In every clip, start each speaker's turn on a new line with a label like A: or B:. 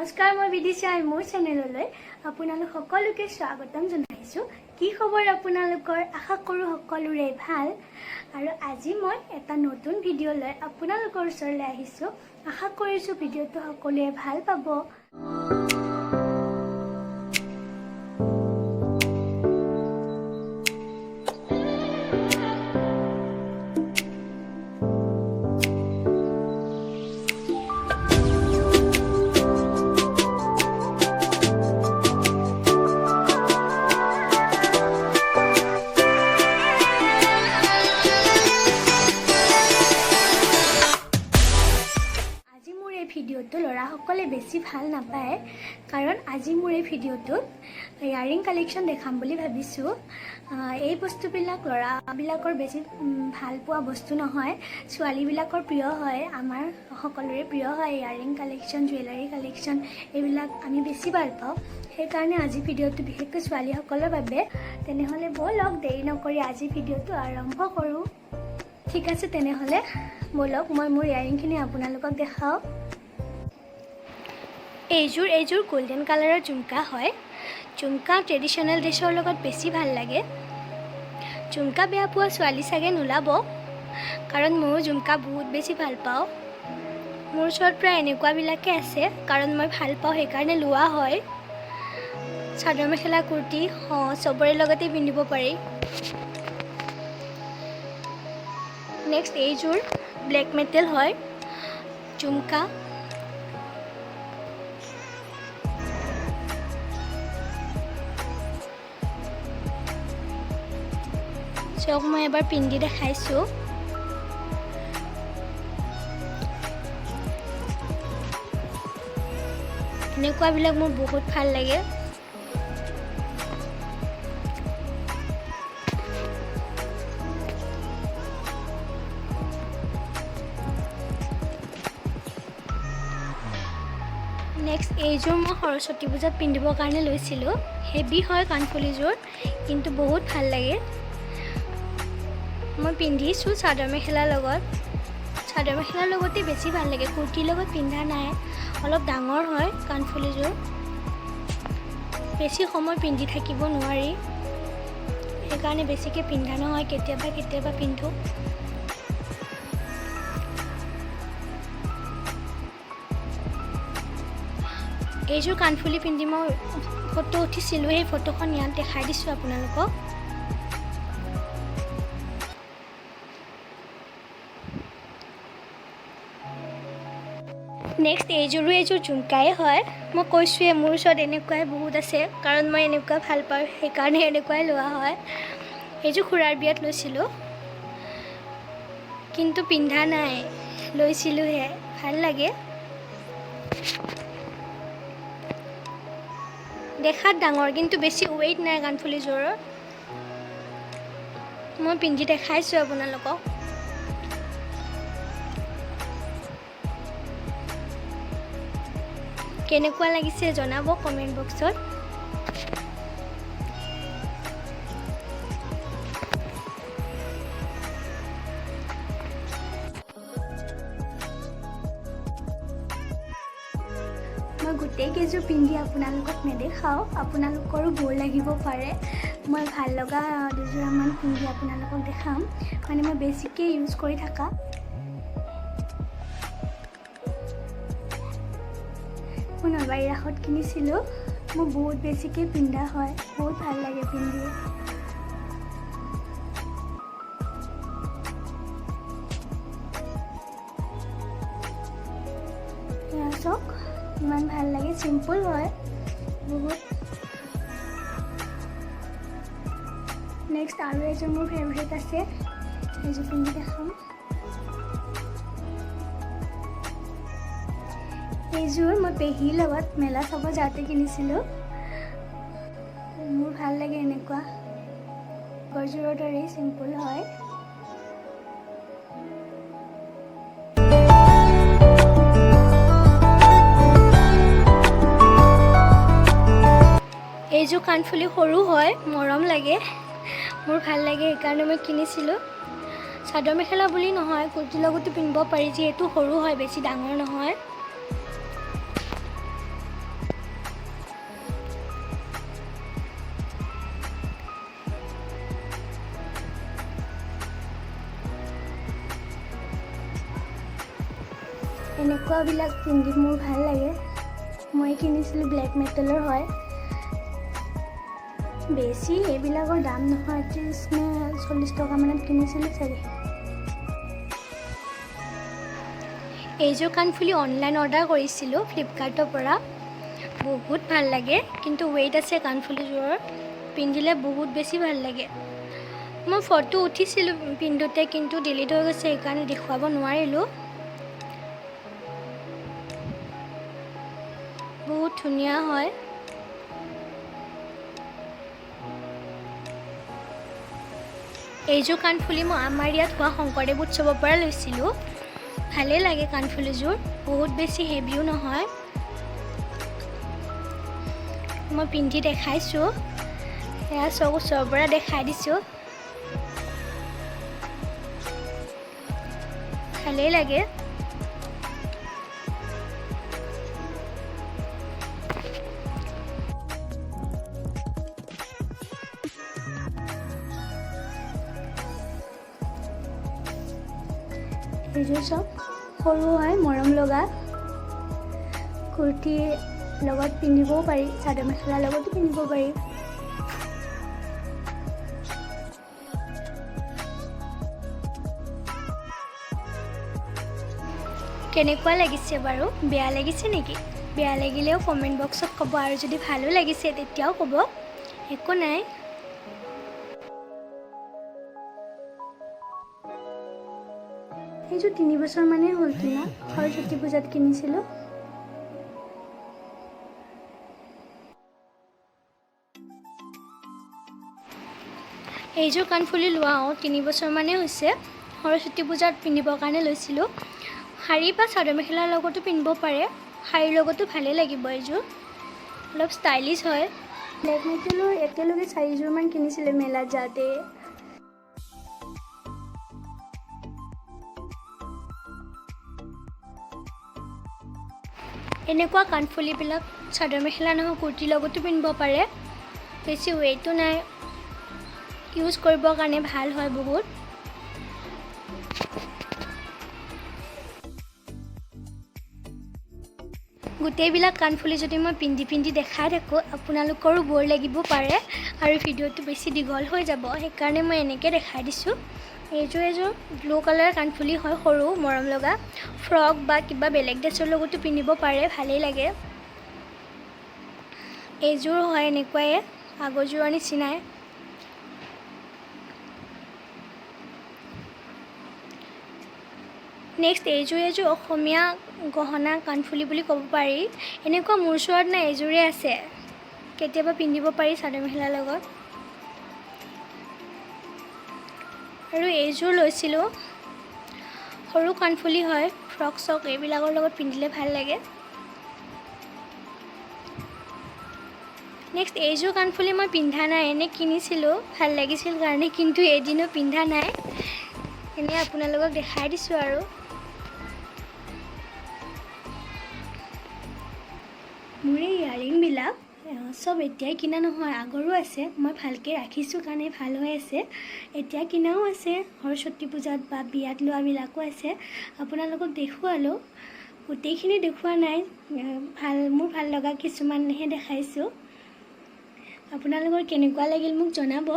A: নমস্কাৰ, মই বিদিশাই মোৰ চেনেললৈ আপোনালোক সকলোকে স্বাগতম জনাইছোঁ। কি খবৰ আপোনালোকৰ? আশা কৰোঁ সকলোৰে ভাল। আৰু আজি মই এটা নতুন ভিডিঅ' লৈ আপোনালোকৰ ওচৰলৈ আহিছোঁ। আশা কৰিছোঁ ভিডিঅ'টো সকলোৱে ভাল পাব। আজি মোৰ এই ভিডিঅ'টো ল'ৰাসকলে বেছি ভাল নাপায়, কাৰণ আজি মোৰ এই ভিডিঅ'টোত ইয়াৰিং কালেকশ্যন দেখাম বুলি ভাবিছোঁ। এই বস্তুবিলাক ল'ৰাবিলাকৰ বেছি ভাল পোৱা বস্তু নহয়, ছোৱালীবিলাকৰ প্ৰিয় হয়। আমাৰ সকলোৰে প্ৰিয় হয় ইয়াৰিং কালেকশ্যন, জুৱেলাৰী কালেকশ্যন, এইবিলাক আমি বেছি ভাল পাওঁ। সেইকাৰণে আজি ভিডিঅ'টো বিশেষকৈ ছোৱালীসকলৰ বাবে। তেনেহ'লে ব'লক, দেৰি নকৰি আজি ভিডিঅ'টো আৰম্ভ কৰোঁ। ঠিক আছে, তেনেহ'লে ব'লক, মই মোৰ ইয়াৰিংখিনি আপোনালোকক দেখাওঁ। এইযোৰ গল্ডেন কালাৰৰ জুমকা হয়। জুমকা ট্ৰেডিশ্যনেল ড্ৰেছৰ লগত বেছি ভাল লাগে। জুমকা বেয়া পোৱা ছোৱালী চাগে নোলাব, কাৰণ ময়ো জুমকা বহুত বেছি ভাল পাওঁ। মোৰ ওচৰত প্ৰায় এনেকুৱাবিলাকে আছে, কাৰণ মই ভাল পাওঁ, সেইকাৰণে লোৱা হয়। চাদৰ মেখেলা, কুৰ্তি চবৰে লগতে পিন্ধিব পাৰি। নেক্সট এইযোৰ ব্লেক মেটেল হয় জুমকা। চাওক, মই এবাৰ পিন্ধি দেখাইছোঁ। এনেকুৱাবিলাক মোৰ বহুত ভাল লাগে। নেক্সট এইযোৰ মই সৰস্বতী পূজাত পিন্ধিবৰ কাৰণে লৈছিলোঁ। হেভি হয় কাণফুলিযোৰ, কিন্তু বহুত ভাল লাগে। মই পিন্ধিছোঁ চাদৰ মেখেলাৰ লগত। চাদৰ মেখেলাৰ লগতে বেছি ভাল লাগে, কুৰ্তিৰ লগত পিন্ধা নাই। অলপ ডাঙৰ হয় কাণফুলিযোৰ, বেছি সময় পিন্ধি থাকিব নোৱাৰি, সেইকাৰণে বেছিকৈ পিন্ধা নহয়, কেতিয়াবা কেতিয়াবা পিন্ধোঁ। এইযোৰ কাণফুলি পিন্ধি মই ফটো উঠিছিলোঁ, সেই ফটোখন ইয়াত দেখাই দিছোঁ আপোনালোকক। নেক্সট এইযোৰো এইযোৰ জুমকাই হয়। মই কৈছোঁৱে, মোৰ ওচৰত এনেকুৱাই বহুত আছে, কাৰণ মই এনেকুৱা ভাল পাওঁ, সেইকাৰণে এনেকুৱাই লোৱা হয়। এইযোৰ খুৰাৰ বিয়াত লৈছিলোঁ, কিন্তু পিন্ধা নাই, লৈছিলোঁহে। ভাল লাগে, দেখাত ডাঙৰ কিন্তু বেছি ৱেইট নাই কাণফুলিযোৰৰ। মই পিন্ধি দেখাইছোঁ আপোনালোকক। কেনেকুৱা লাগিছে জনাব কমেণ্ট বক্সত। মই গোটেইকেইযোৰ পিন্ধি আপোনালোকক নেদেখাওঁ, আপোনালোকৰো ব'ৰ লাগিব পাৰে। মই ভাল লগা দুযোৰামান পিন্ধি আপোনালোকক দেখাম, মানে মই বেছিকৈ ইউজ কৰি থকা। মই নলবাৰী ৰাসত কিনিছিলোঁ। মোৰ বহুত বেছিকৈ পিন্ধা হয়, বহুত ভাল লাগে পিন্ধি। এয়া চাওক, ইমান ভাল লাগে, চিম্পুল হয় বহুত। নেক্সট আৰু এযোৰ মোৰ ফেভৰেট আছে, সেইযোৰ পিন্ধি দেখাম। এইযোৰ মই পেহীৰ লগত মেলা চাব যাওঁতে কিনিছিলোঁ। মোৰ ভাল লাগে এনেকুৱা, গৰযোৰৰ দৰেই চিম্পুল হয়। এইযোৰ কাণফুলি সৰু হয়, মৰম লাগে, মোৰ ভাল লাগে, সেইকাৰণে মই কিনিছিলোঁ। চাদৰ মেখেলা বুলি নহয়, কুৰ্তিৰ লগতো পিন্ধিব পাৰি, যিহেতু সৰু হয়, বেছি ডাঙৰ নহয়। এনেকুৱাবিলাক পিন্ধি মোৰ ভাল লাগে। মই কিনিছিলোঁ, ব্লেক মেটেলৰ হয়। বেছি এইবিলাকৰ দাম নহয়, 30 নে 40 টকামানত কিনিছিলোঁ চাগে। এইযোৰ কাণফুলি অনলাইন অৰ্ডাৰ কৰিছিলোঁ ফ্লিপকাৰ্টৰ পৰা। বহুত ভাল লাগে, কিন্তু ৱেইট আছে কাণফুলিযোৰৰ, পিন্ধিলে বহুত বেছি ভাল লাগে। মই ফটো উঠিছিলোঁ পিন্ধোতে, কিন্তু ডিলিট হৈ গৈছে, সেইকাৰণে দেখুৱাব নোৱাৰিলোঁ। বহুত ধুনীয়া হয়। এইযোৰ কাণফুলি মই আমাৰ ইয়াত হোৱা শংকৰদেৱ উৎসৱৰ পৰা লৈছিলোঁ। ভালেই লাগে কাণফুলিযোৰ, বহুত বেছি হেভিও নহয়। মই পিন্ধি দেখাইছোঁ, এয়া চব ওচৰৰ পৰা দেখাই দিছোঁ। ভালেই লাগে। এইযোৰ চব সৰু হয়, মৰম লগা। কুৰ্তিৰ লগত পিন্ধিবও পাৰি, চাদৰ মেখেলাৰ লগতো পিন্ধিব পাৰি। কেনেকুৱা লাগিছে বাৰু? বেয়া লাগিছে নেকি? বেয়া লাগিলেও কমেণ্ট বক্সত ক'ব, আৰু যদি ভালো লাগিছে তেতিয়াও ক'ব, একো নাই। এইযোৰ 3 বছৰমানেই হ'ল কিনা, সৰস্বতী পূজাত কিনিছিলোঁ। এইযোৰ কাণফুলি লোৱাও 3 বছৰমানেই হৈছে। সৰস্বতী পূজাত পিন্ধিবৰ কাৰণে লৈছিলোঁ। শাৰী বা চাদৰ মেখেলাৰ লগতো পিন্ধিব পাৰে, শাৰীৰ লগতো ভালেই লাগিব এইযোৰ, অলপ ষ্টাইলিছ হয়। ব্লেক মেটেলৰ একেলগে 4যোৰমান কিনিছিলোঁ মেলাত যাওঁতে। এনেকুৱা কাণফুলিবিলাক চাদৰ মেখেলা নহয় কুৰ্তিৰ লগতো পিন্ধিব পাৰে, বেছি ৱেইটো নাই, ইউজ কৰিবৰ কাৰণে ভাল হয় বহুত। গোটেইবিলাক কাণফুলি যদি মই পিন্ধি পিন্ধি দেখাই থাকোঁ আপোনালোকৰো ব'ৰ লাগিব পাৰে আৰু ভিডিঅ'টো বেছি দীঘল হৈ যাব, সেইকাৰণে মই এনেকৈ দেখাই দিছোঁ। এইযোৰ এযোৰ ব্লু কালাৰ কাণফুলি হয়, সৰু মৰম লগা। ফ্ৰক বা কিবা বেলেগ ড্ৰেছৰ লগতো পিন্ধিব পাৰে, ভালেই লাগে। এইযোৰ হয় এনেকুৱাই, আগৰযোৰৰ নিচিনাই। নেক্সট এইযোৰ এযোৰ অসমীয়া গহনা কাণফুলি বুলি ক'ব পাৰি। এনেকুৱা মোৰ ওচৰত নাই, এইযোৰে আছে। কেতিয়াবা পিন্ধিব পাৰি চাদৰ মেখেলাৰ লগত। আৰু এইযোৰ লৈছিলোঁ, সৰু কাণফুলি হয়, ফ্ৰক চক এইবিলাকৰ লগত পিন্ধিলে ভাল লাগে। নেক্সট এইযোৰ কাণফুলি মই পিন্ধা নাই, এনেই কিনিছিলোঁ, ভাল লাগিছিল কাৰণে, কিন্তু এদিনো পিন্ধা নাই, এনেই আপোনালোকক দেখাই দিছোঁ আৰু। মোৰ এই ইয়াৰিংবিলাক চব এতিয়াই কিনা নহয়, আগৰো আছে, মই ভালকৈ ৰাখিছোঁ কাৰণে ভাল হৈ আছে। এতিয়া কিনাও আছে, সৰস্বতী পূজাত বা বিয়াত লোৱাবিলাকো আছে, আপোনালোকক দেখুৱালোঁ। গোটেইখিনি দেখুওৱা নাই, ভাল মোৰ ভাল লগা কিছুমানহে দেখাইছোঁ। আপোনালোকৰ কেনেকুৱা লাগিল মোক জনাব।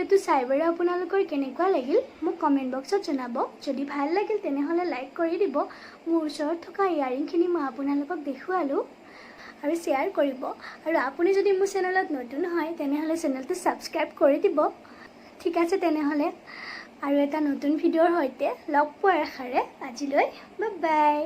A: ভিডিঅ'টো চাই বাৰু আপোনালোকৰ কেনেকুৱা লাগিল, মোক কমেণ্ট বক্সত জনাব। যদি ভাল লাগিল, তেনেহ'লে লাইক কৰি দিব। মোৰ ওচৰত থকা ইয়াৰিংখিনি মই আপোনালোকক দেখুৱালোঁ আৰু শ্বেয়াৰ কৰিব। আৰু আপুনি যদি মোৰ চেনেলত নতুন হয়, তেনেহ'লে চেনেলটো ছাবস্ক্ৰাইব কৰি দিব। ঠিক আছে তেনেহ'লে, আৰু এটা নতুন ভিডিঅ'ৰ সৈতে লগ পোৱাৰ আশাৰে আজিলৈ বাই।